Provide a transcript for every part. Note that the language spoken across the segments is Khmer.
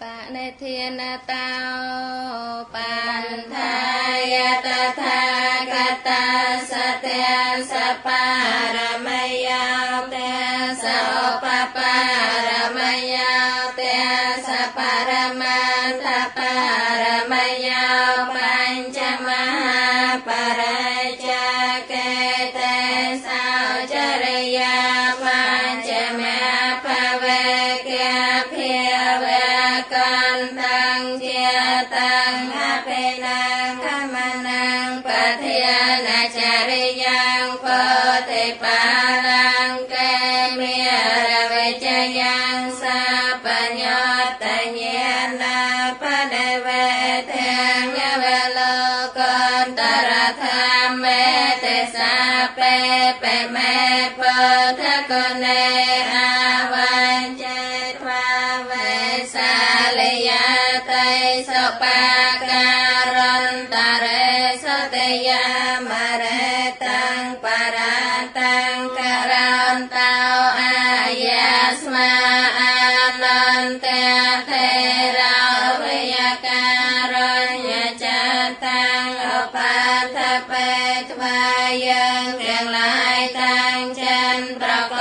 បនិធានតោបន្ធាយតថាគតាសត្យសបារមយោទេសឧបបារមយោទេសបរមន្តបារមយោបញ្ចមហាបរិច្ចាកេទេសោចរិយាបញ្ចមភវេកភាវេកន្តੰជាតੰអភិនង្គមនੰបធានចរិយ៉ាងពោធិបាលង្កេមេរវិជយ៉ាងសាបញ្ញតញ្ញាណាបដិវេធាញវលោកន្តរធម្មេទេសាពេបេមេពុទ្ធគុណេអាវញ្ចេត្វាវេសាលយាតេសុបាការន្តរេសតយាមរេតੰបរាតੰករន្តោអាយាស្មាអានន្តេថេរោវិយការញ្ញចតាំងឧបាថបេត្វាយើងទាំងឡាយតាំងចិនប្រក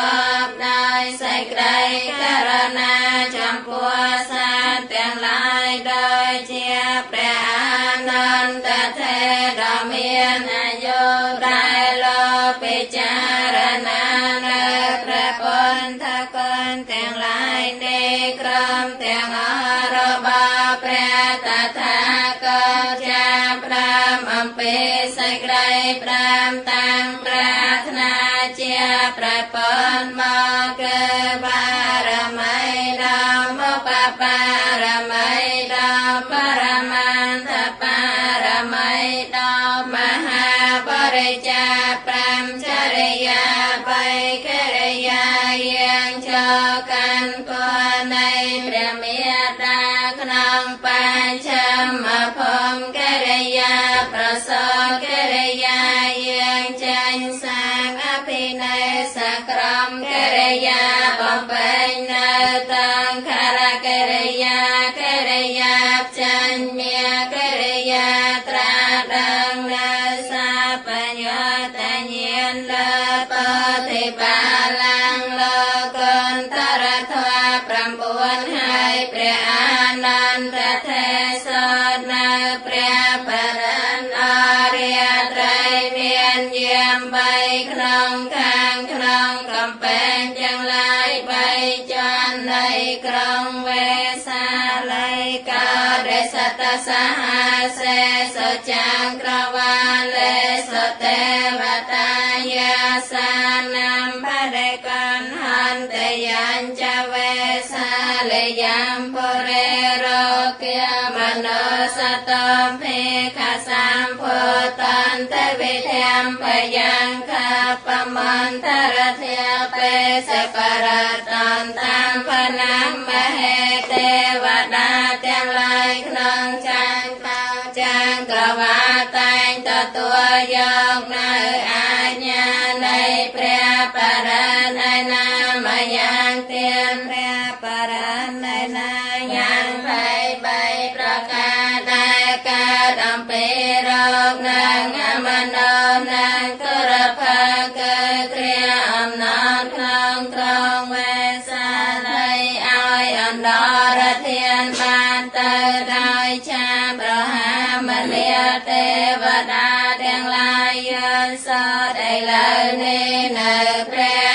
បដោយសេចក្តីករណាចំពោះសត្វទាំងឡាយដោយជាព្រះអានន្តថេរដ៏មានអាយុដែលលោកពិចារណានៅព្រះពុទ្ធគុណទាំងឡាយនេះក្រុមទាំងអស់របស់ព្រះតថាគតចាប់ផ្ដើមអំពីសេចក្តីផ្ដើមតាំងប្រាថ្នាជាព្រះពុទ្ធមកគឺបារមីដល់ឧបបារមីដល់បរមន្តបារមីដល់មហាបរិច្ចា5ចរិយា3កិរិយាយាងចូលកាន់ពរនៃព្រះមេត្តាក្នុងបញ្ឆមភូមិកិរិយាប្រសពកិរិយាយាងចេញសាងអភិនេសក្រមកិរិយាបំពេញនៅតាំងខរកិរិយាកិរិយាចេញមាកិរិយាត្រាដឹងនៅសាបញ្ញតញ្ញាណលើបតិបាលੰលោកន្តរធម៌9ហើយព្រះអានន្តថេសនៅព្រះបរិណអរិយត្រៃមានយាម3ក្នុងខាងក្នុងកំពែងទាំងឡាយ3ជាន់នៃក្រុងវេសាលីកោដេសតសហសេសុចាងក្រវាលេសុទេវតាយាសានំបដិកន្ហន្តយញ្ចវេសាលយំពុរេរោគាមនោសតំភេខសម្ពុតន្តវិធមភយ៉ាងខបមន្តរធាបេសបរតន្តំពណាមហេទេវតាទាំងឡាយក្នុងចាងតោចាងក្រវាតែងទទួលយកនៅអាជ្ញានៃព្រះបរិណៃណាមយ៉ាងទានព្រះបរិណៃណាយ៉ាង23ប្រការដែលកើតអំពីរោគនិងអមនោនិងទុរភគឺគ្រាអំណត់ក្នុងក្រុងវេសាលីឲ្យអន្តរធានបានទៅដោយឆាបរហាមលាទេវតាទាំងឡាយយល់សោតឥឡូវនេះនៅព្រះ